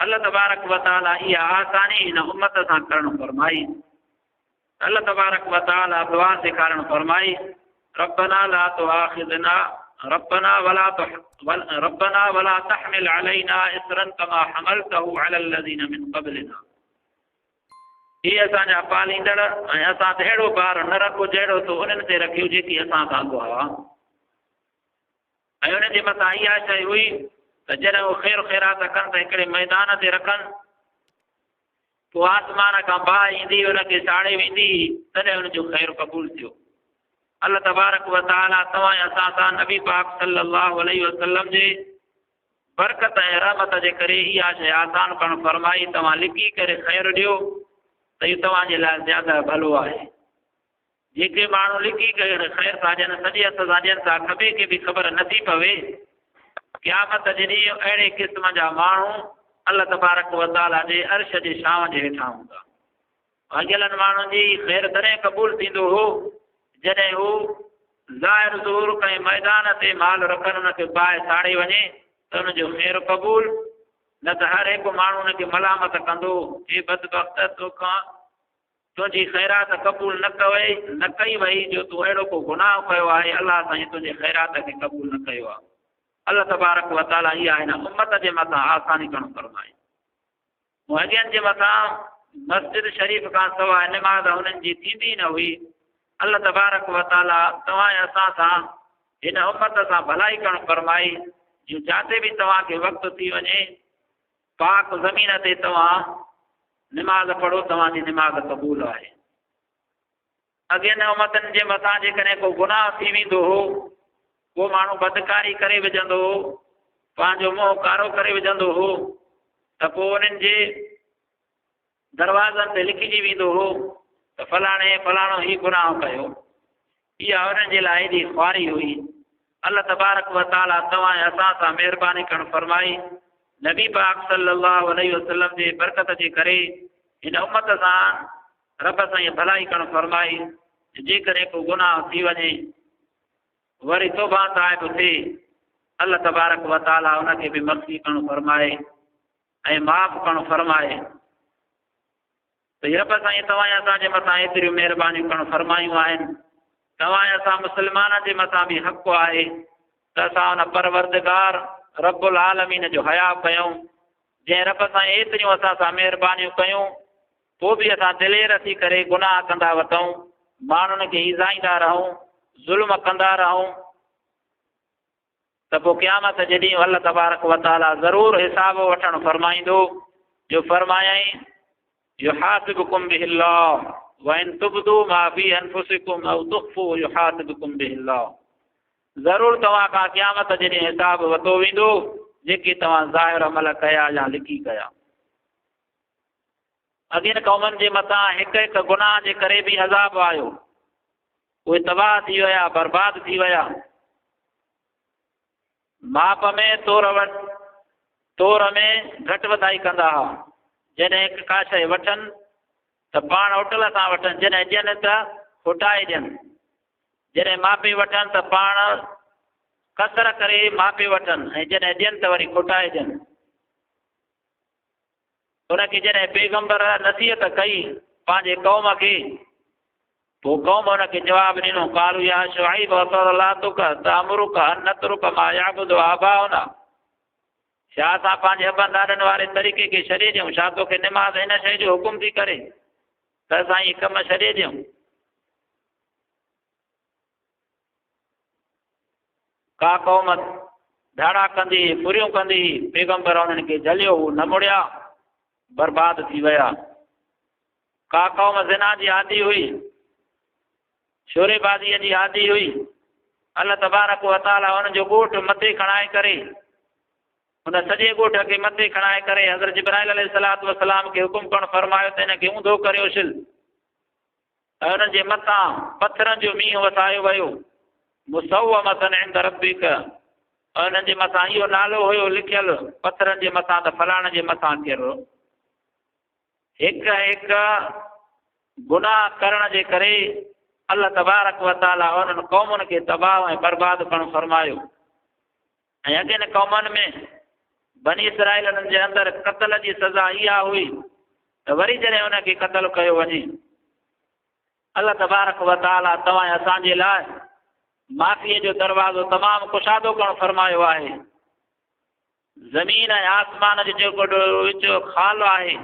الله تبارڪ و تعالي اها آساني هن امت سان ڪرڻ فرمائي. الله تبارڪ و تعالي دعا سيکارڻ فرمائي، ربنا لا تؤاخذنا ربنا ولا ربنا ولا تحمل علينا اصرا كما حملته على الذين من قبلنا. اي اسان جا پاليندڙ ۽ اسان تي اهڙو بار نه رک جهڙو تو انهن تي رکيو جيڪي اسان کان اڳ هئا. ۽ انهن جي مٿان اها شيء هئي ته جڏهن هو خير خيرات ڪن ته هڪڙي ميدان تي رکن، پوء آسمان کان باهه ايندي ان کي ساڙي ويندي هئي، تڏهن ان جو خير قبول ٿيو. الله تبارڪ و تعاليٰ توهان ۽ اسان سان نبي پاڪ صلي الله عليه وسلم جي برڪت ۽ رحمت جي ڪري اها شيء آسان ڪرڻ فرمائي، توهان لڪي ڪري خير ڏيو ته اهو توهان جي لاء زياده ڀلو آهي. جيڪي ماڻهو لڪي ڪري خير ٿا ڏين، سڄي هٿ سان ڏين ٿا، کٻي کي به خبر نه ٿي پوي. قيامت جي ڏينهن اهڙي قسم جا ماڻهو الله تبارڪ و تعاليٰ جي عرش جي ڇانو جي هيٺان هوندا. اڳيلن ماڻهن جي خير تڏهن قبول ٿيندو هو، جڏهن هو ظاهر ظهور ڪنهن ميدان تي مال رکن، ان کي باهه ساڙي وڃي ته ان جو خير قبول، نه ته هر هڪ ماڻهو ان کي ملامت ڪندو، اي بدبخت! توکان تنهنجي خيرات قبول نه ڪئي نه ڪئي وئي جو تو اهڙو ڪو گناهه ڪيو آهي، الله سائين تنهنجي خيرات کي قبول نه ڪيو آهي. الله تبارڪ و تعالي اها هن امت جي مٿان آساني ڪرڻ فرمائي. مهاجرن جي مٿان مسجد شريف کان سواء نماز انهن جي ٿيندي نه هئي. الله تبارڪ و تعالي توهان ۽ اسان سان هن امت سان ڀلائي ڪرڻ فرمائي جو جاتي به توهان کي وقت ٿي وڃي پاڪ زمين تي توهان نماز پڙهو توهان جي نماز قبول آهي. اڳين امتن جي مٿان جيڪڏهن ڪو گناهه ٿي ويندو هو، ڪو ماڻهو بدڪاري ڪري وجهندو هو، پنهنجو منهن ڪارو ڪري وجهندو هو ته پوء انهن جي دروازن تي لکجي ويندو هو ته فلاڻي فلاڻو هي گناهه ڪيو. اها انهن جي لاء ايڏي خواري هئي. الله تبارڪ و تعاليٰ توهان ۽ اسان سان مهرباني ڪرڻ فرمائي. نبي پاڪ صلّي الله عليه وسلّم جي برڪت جي ڪري هن امت سان رب سائين ڀلائي ڪرڻ فرمائي جو جيڪڏهن ڪو گناهه ٿي وڃي وري توبه تائب ٿئي الله تبارڪ و تعاليٰ ان کي به مخفي ڪرڻ فرمائي ۽ معاف ڪرڻ فرمائي. ته رب سائين توهان ۽ اسان جي مٿان ايتريون مهربانيون ڪرڻ فرمايون آهن، توهان ۽ اسان مسلمانن جي مٿان به حق آهي ته اسان ان پروردگار رب العالمين جو حياء ڪيون، جنهن رب سائين ايتريون اسان سان مهربانيون ڪيون، پوء به اسان دلير ٿي ڪري گناهه ڪندا وتون، ماڻهن کي ايذائيندا رهون، ظلم ڪندا رهون. ته پوء قيامت جي ڏينهن الله تبارڪ و تعاليٰ ضرور حساب وٺڻ فرمائيندو جو فرمايائين يحاسبكم به الله وان تبدوا ما في انفسكم او تخفوا يحاسبكم به الله ضرور توهان کان قيامت جي ڏينهن حساب وتو ويندو جيڪي توهان ظاهر عمل ڪيا يا لڪي ڪيا. اڳين قومن جي مٿان هڪ هڪ گناهه جي ڪري به عذاب آيو. اهي تباهه ٿي ويا، برباد ٿي ويا. ماپ ۾ تور وٽ تور ۾ گهٽ وڌائي ڪندا ها. جڏهن هڪ ڪا شيء وٺن ته پاڻ اٽل سان وٺن، جڏهن ڏين ته کٽائي ڏين. جڏهن ماپي وٺن ته پاڻ ڪسر ڪري ماپي وٺن ۽ جڏهن ڏين ته وري کٽائي ڏين. ان کي جڏهن پيغمبر نصيحت ڪئي پنهنجي قوم کي پوء قوم ان کي جواب ڏنو، قالوا يا شعيب اصلاتک تامرک ان نترک ما يعبد آباؤنا، ڇا اسان پنهنجي ابن ڏاڏن واري طريقي کي ڇڏي ڏيون؟ ڇا توکي نماز ان شيء جو حڪم ٿي ڪري ته اسان اهي ڪم ڇڏي ڏيون؟ ڪا قوم ڌاڙا ڪندي هئي، ڦريون ڪندي هئي، پيغمبر انهن کي جهليو، هو نه مڙيا، برباد ٿي ويا. ڪا قوم زنا جي عادي هئي، شوري بازيء جي عادي هئي، الله تبارڪ و تعاليٰ ان جو ڳوٺ مٿي کڻائي ڪري، ان سڄي ڳوٺ کي مٿي کڻائي ڪري حضرت جبرائيل عليه الصلوة والسلام کي حڪم ڪرڻ فرمايو ته ان کي اونڌو ڪريو شل ۽ انهن جي مٿان پٿرن جو مينهن وسايو ويو، مسومة عند ربک، ۽ انهن جي مٿان اهو نالو هيو لکيل پٿرن جي مٿان ته فلاڻي جي مٿان ڪير هڪ هڪ گناهه ڪرڻ جي ڪري الله تبارڪ و تعالي انهن قومن کي تباهه ۽ برباد ڪرڻ فرمايو ۽ اڳين قومن ۾ بني اسرائيلن جي اندر قتل جي سزا اها هئي ته وري جڏهن ان کي قتل ڪيو وڃي. الله تبارڪ و تعاليٰ توهان ۽ اسان جي لاء معافيء جو دروازو تمام ڪشادو ڪرڻ فرمايو آهي. زمين ۽ آسمان جو جيڪو وچ خال آهي،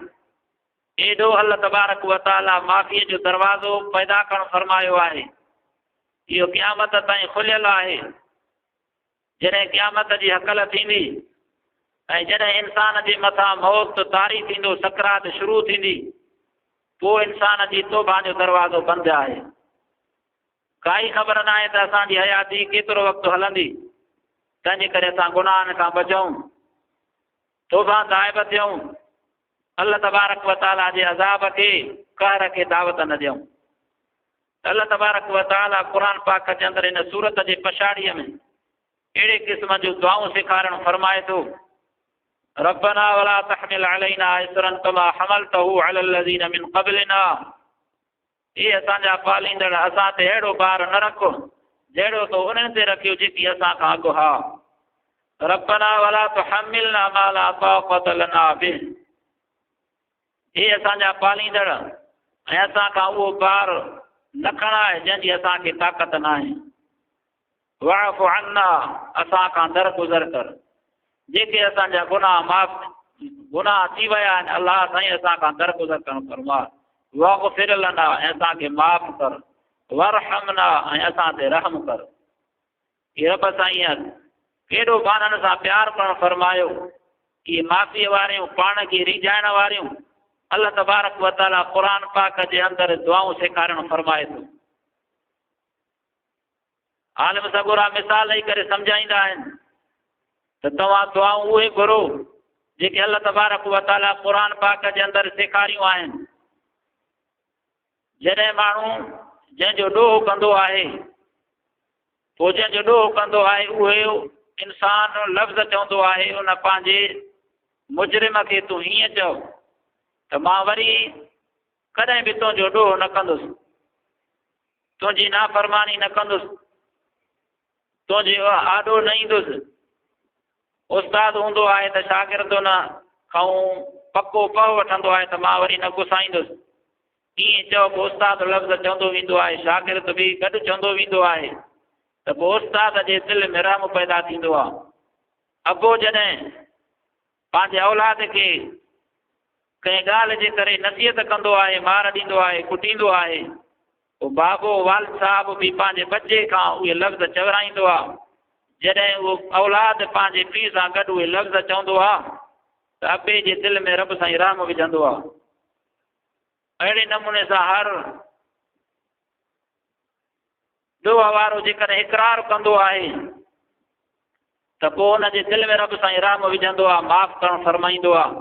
ايڏو الله تبارڪ و تعاليٰ معافيء جو دروازو پيدا ڪرڻ فرمايو آهي. اهو قيامت تائين کليل آهي. جڏهن قيامت جي هڪل ٿيندي ۽ جڏهن انسان جي مٿان موت طاري ٿيندو، سڪرات شروع ٿيندي، پوء انسان جي توبه جو دروازو بند آهي. ڪائي خبر ناهي ته اسان جي حياتي ڪيترو وقت هلندي، تنهنجي ڪري اسان گناهن کان بچون، توبه تائب ٿيون، الله تبارڪ وتعاليٰ جي عذاب کي، قهر کي دعوت نه ڏيون. الله تبارڪ و تعاليٰ قرآن پاڪ جي اندر هن سورت جي پڇاڙيء ۾ اهڙي قسم جون دعائون سيکارڻ فرمائي ٿو، ربنا ولا تحمل علينا اصرا كما حملته على الذين من قبلنا اي اسان جا پاليندڙ اسان تي اهڙو بار نه رک جهڙو تو انهن تي رکيو جيڪي اسان کان اڳ ها. ربنا ولا تحملنا ما لا طاقة لنا به اي اسان جا پاليندڙ! ۽ اسان کان اهو بار نه کڻاء جنهن جي اسان کي طاقت ناهي. واعف عنا، اسان کان درگذر ڪر. جيڪي اسان جا گناهه معاف گناهه ٿي ويا آهن، الله سائين اسان کان درگذر ڪرڻ فرماء. واغفر لنا، ۽ اسان کي معاف ڪر. وارحمنا، ۽ اسان تي رحم ڪر. اي رب سائين! ڪيڏو ٻانهن سان پيار ڪرڻ فرمايو، اهي معافيء واريون، پاڻ کي ريجهائڻ واريون، الله تبارڪ و تعاليٰ قرآن پاڪ جي اندر دعائون سيکارڻ فرمائي ٿو. عالم سڳورا مثال ڏئي ڪري سمجهائيندا آهن ته توهان دعائون اهي گهرو جيڪي الله تبارڪ و تعاليٰ قرآن پاڪ جي اندر سيکاريون آهن. جڏهن ماڻهو جنهن جو ڏوهه ڪندو آهي، پوء جنهن جو ڏوهه ڪندو آهي اهو انسان لفظ چوندو آهي ان پنهنجي مجرم کي تون هيئن چئو ته مان وري ڪڏهن به تنهنجو ڏوهه نه ڪندس، تنهنجي نافرماني نه ڪندس، تنهنجي آڏو نه ايندس. استاد هوندو آهي ته شاگرد ان کان پڪو پهه وٺندو آهي ته مان وري نه گسائيندس. ائين چئو پوء استاد لفظ چوندو ويندو آهي، شاگرد به گڏ چوندو ويندو آهي ته پوء استاد جي دل ۾ رحم پيدا ٿيندو آهي. ابو جڏهن پنهنجي اولاد کي ڪنهن ڳالهه جي ڪري نصيحت ڪندو آهي، مار ڏيندو آهي، ڪٽيندو آهي، پوء بابو والد صاحب به پنهنجي ٻچي کان اهي لفظ چورائيندو آهي. جڏهن اهو اولاد پنهنجي پيء سان گڏ اهي لفظ چوندو آهي ته ابي جي دل ۾ رب سائين رحم وجهندو آهي. اهڙي نموني سان هر ڏوهه وارو جيڪڏهن اقرار ڪندو آهي ته پوء ان جي دل ۾ رب سائين رحم وجهندو آهي، معاف ڪرڻ فرمائيندو آهي.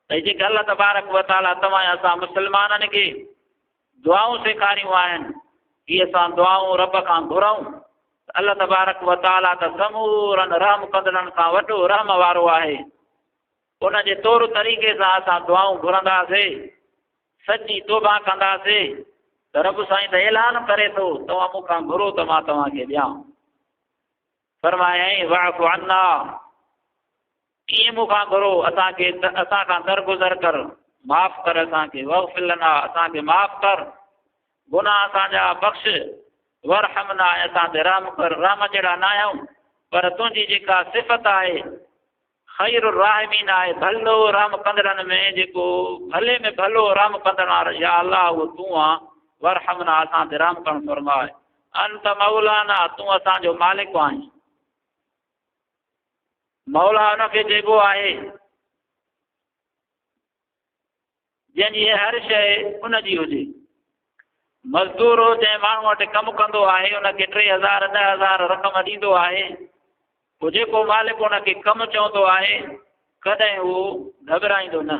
ته جيڪي الله تبارڪ وتعاليٰ توهان ۽ اسان مسلمانن کي دعائون سيکاريون آهن، هي اسان دعائون رب کان گهرون ته الله تبارڪ وتعاليٰ ته سمورن رحم ڪندڙن کان وڏو رحم وارو آهي. ان جي طور طريقي سان اسان دعائون گهرنداسي، سچي توبه ڪنداسي ته رب سائين ته اعلان ڪري ٿو، توهان مون کان گهرو ته مان توهان کي ڏيان. فرمايائين، واعف عنا، ائين مون کان گهرو، اسان کي اسان کان درگذر ڪر، معاف ڪر اسان کي، واغفر لنا، اسان کي معاف ڪر، گناهه اسان جا بخش، وارحمنا، ۽ اسان تي رحم ڪر، رحم جهڙا ناهيون، پر تنهنجي جيڪا صفت آهي، خير الراحمين آهي ڀلو رحم ڪندڙن ۾ جيڪو ڀلي ۾ ڀلو رحم ڪندڙ آهي يا الله اهو تون آن ورحمنا اسان تي رحم ڪرڻ فرماء انت مولانا تون اسان جو مالڪ آهين مولا ان کي چئبو آهي جنهن جي هر شيء ان جي هجي. مزدور جنهن ماڻهوء وٽ ڪم ڪندو آهي، ان کي 3000، 10,000 رقم ڏيندو آهي، پوء جيڪو مالڪ ان کي ڪم چوندو آهي، ڪڏهن هو گهٻرائيندو نه،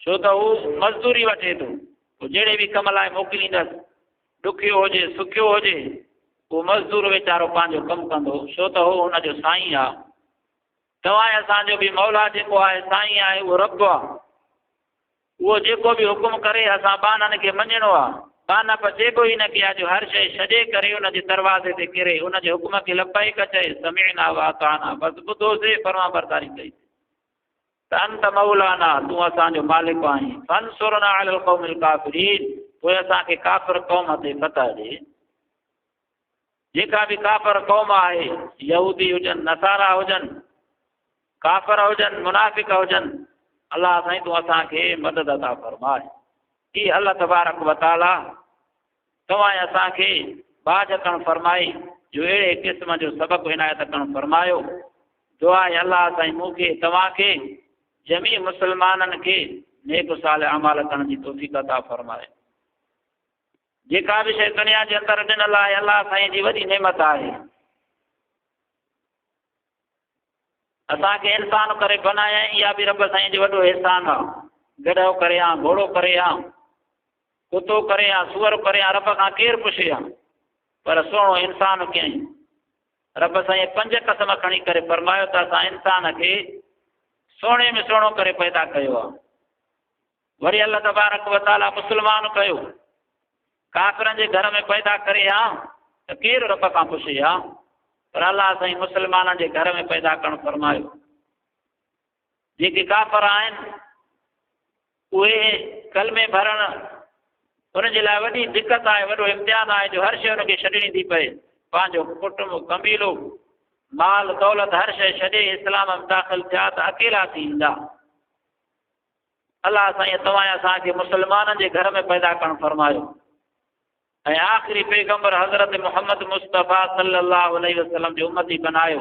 ڇو ته هو مزدوري وٺي ٿو، پوء جهڙي به ڪم لاء موڪليندس، ڏکيو هجي، سکيو هجي، اهو مزدور ويچارو پنهنجو ڪم ڪندو، ڇو ته هو هن جو سائين آهي. توهان ۽ اسان جو به مولا جيڪو آهي سائين آهي اهو رب آهي. اهو جيڪو به حڪم ڪري اسان ٻانهن کي مڃڻو آهي. ٻانهپ چئبو ئي ان کي آهي جو هر شيء ڇڏي ڪري ان جي دروازي تي ڪري، ان جي حڪم کي لبيڪ چئي، سمعنا واطعنا، بس ٻڌوسي، فرمانبرداري ڪئي سي. ته انت مولانا، تون اسان جو مالڪ آهين، فانصرنا علي القوم الڪافرين، پوء اسان کي ڪافر قوم تي فتح ڏي. جيڪا به ڪافر قوم آهي، يهودي هجن، نصارا هجن، ڪافر هجن، منافق هجن، الله سائين تون اسان کي مدد عطا فرماء. اي الله تبارڪ وتعالي توهان اسان کي باج ڪرڻ فرمائي جو اهڙي قسم جو سبق عنايت ڪرڻ فرمايو. دعا آهي الله سائين مون کي توهان کي جميع مسلمانن کي نيڪ صالح اعمال ڪرڻ جي توفيق عطا فرمائي. جيڪا به شيء دنيا جي اندر ڏنل آهي الله سائين جي وڏي نعمت آهي. اسان کي انسان ڪري بنايائين اها به رب سائين جو وڏو احسان آهي. گڏهو ڪري ها، گهوڙو ڪري ها، ڪتو ڪري ها، سوئر ڪري ها، رب کان ڪير پڇي ها، پر سهڻو انسان ڪيائين. رب سائين پنج قسم کڻي ڪري فرمايو ته اسان انسان کي سهڻي ۾ سهڻو ڪري پيدا ڪيو آهي. وري الله تبارڪ وتعاليٰ مسلمان ڪيو. ڪافرن جي گهر ۾ پيدا ڪري ها ته ڪير رب کان پڇي ها، پر الله سائين مسلمانن جي گهر ۾ پيدا ڪرڻ فرمايو. جيڪي ڪافر آهن اهي ڪلمي ڀرڻ ان جي لاء وڏي دقت آهي، وڏو امتحان آهي جو هر شيء ان کي ڇڏڻي ٿي پئي، پنهنجو ڪٽنب، قبيلو، مال، دولت هر شيء ڇڏي اسلام ۾ داخل ٿيا ته اڪيلا ٿي ايندا. الله سائين توهان ۽ اسان کي مسلمانن جي گهر ۾ پيدا ڪرڻ فرمايو ۽ آخري پيغمبر حضرت محمد مصطفيٰ صلي الله عليه وسلم جو امتي بنايو.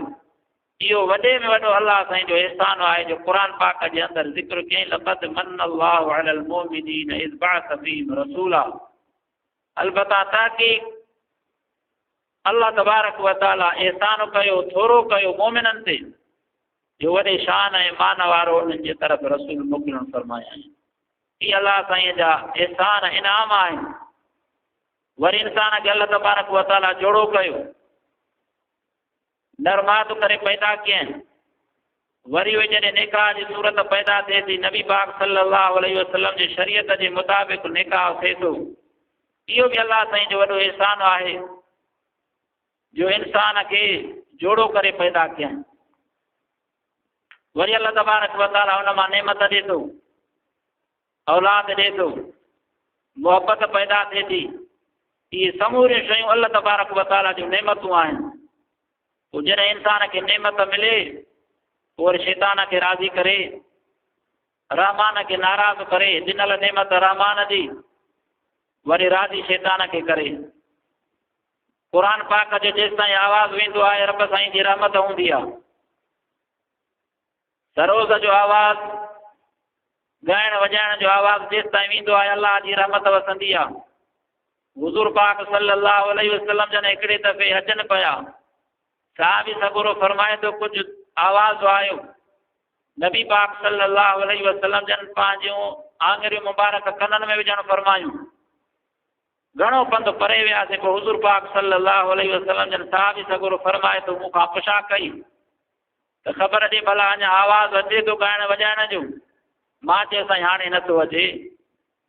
اهو وڏي ۾ وڏو الله سائين جو احسان آهي جو قرآن پاڪ جي اندر ذڪر ڪيائين لقد من الله علي المؤمنين اذ بعث فيهم رسولا. البته تحقيق الله تبارڪ وتعالي احسان ڪيو، ٿورو ڪيو مؤمنن تي جو وڏي شان ۽ مان وارو انهن جي طرف رسول موڪلڻ فرمايائين. هي الله سائين جا احسان انعام آهن. وري انسان کي الله تبارڪ وتعالي جوڙو ڪيو، نرماد ڪري پيدا ڪين. وري اهي جڏهن نڪاح جي صورت پيدا ٿئي ٿي، نبي پاڪ صلي الله عليه وسلم جي شريعت جي مطابق نڪاح ٿئي ٿو. اهو به الله سائين جو وڏو احسان آهي جو انسان کي جوڙو ڪري پيدا ڪيائين. وري الله تبارڪ وتعالي ان مان نعمت ڏي ٿو، اولاد ڏي ٿو، محبت پيدا ٿئي ٿي. اهي سموريون شيون الله تبارڪ وتعالي جون نعمتون آهن. پوء جڏهن انسان کي نعمت ملي، پوء وري شيطان کي راضي ڪري، رحمان کي ناراض ڪري، ڏنل نعمت رحمان جي وري راضي شيطان کي ڪري. قرآن پاڪ جو جيستائين آواز ويندو آهي رب سائين جي رحمت هوندي آهي. سروز جو آواز، ڳائڻ وڄائڻ جو آواز جيستائين ويندو آهي الله جي رحمت وسندي آهي. حضور پاڪ صلي الله عليه وسلم جن هڪڙي دفعي اچن پيا، صحابي سڳورو فرمائي ٿو ڪجهه آواز آيو، نبي پاڪ صلي الله عليه وسلم جن پنهنجون آڱريون مبارڪ ڪنن ۾ وجهڻ فرمايون. گهڻو پنڌ پري وياسين، پوء حضور پاڪ صلّي اللّٰه عليه وسلّم جن صحابي سڳورو فرمائي ٿو مون کان پڇا ڪئي ته خبر ڏي ڀلا اڃا آواز اچي ٿو ڳائڻ وڄائڻ جو؟ مان چيو سائين هاڻي نٿو اچي.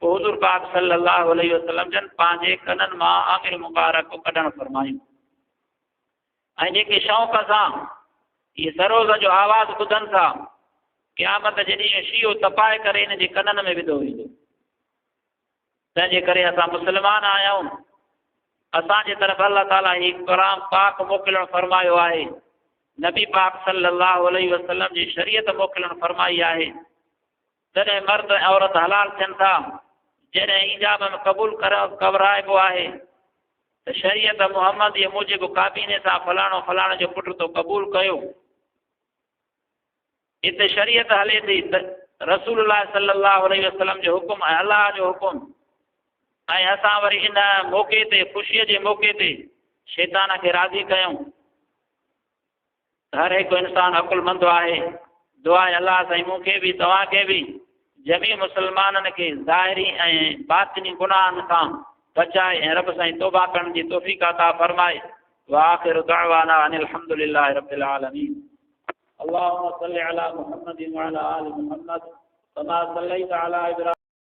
پوء حضور پاڪ صلّي اللّٰه عليه وسلّم جن پنهنجي ڪنن مان آڱر مبارڪ ڪڍڻ فرمايون ۽ جيڪي شوق سان هي سروز جو آواز ٻڌن ٿا قيامت جي ڏينهن شيعو تپائي ڪري ان جي ڪنن ۾ وڌو ويندو. تنهن جي ڪري اسان مسلمان آهيون، اسان جي طرف الله تعالي هي قرآن پاڪ موڪلڻ فرمايو آهي، نبي پاڪ صلي الله عليه وسلم جي شريعت موڪلڻ فرمائي آهي. تڏهن مرد ۽ عورت حلال ٿين ٿا، جڏهن ايجاب ۾ قبول ڪرائبو آهي ته شريعت محمديء موجب ڪابيني سان فلاڻو فلاڻي جو پٽ تو قبول ڪيو. هتي شريعت هلي ٿي ته رسول الله صلي الله عليه وسلم جو حڪم ۽ الله جو حڪم، ۽ اسان وري ان موقعي تي خوشيء جي موقعي تي شيطان کي راضي ڪيون. هر هڪ انسان عقلمند آهي. دعا آهي الله سائين مون کي به توهان کي به جميع مسلمانن کي ظاهري ۽ باطني گناهن کان بچائي ۽ رب سائين توبه ڪرڻ جي توفيق عطا فرمائي. واخر دعوانا ان الحمد لله رب العالمين. اللهم صل على محمد وعلى آل محمد كما صليت على إبراهيم.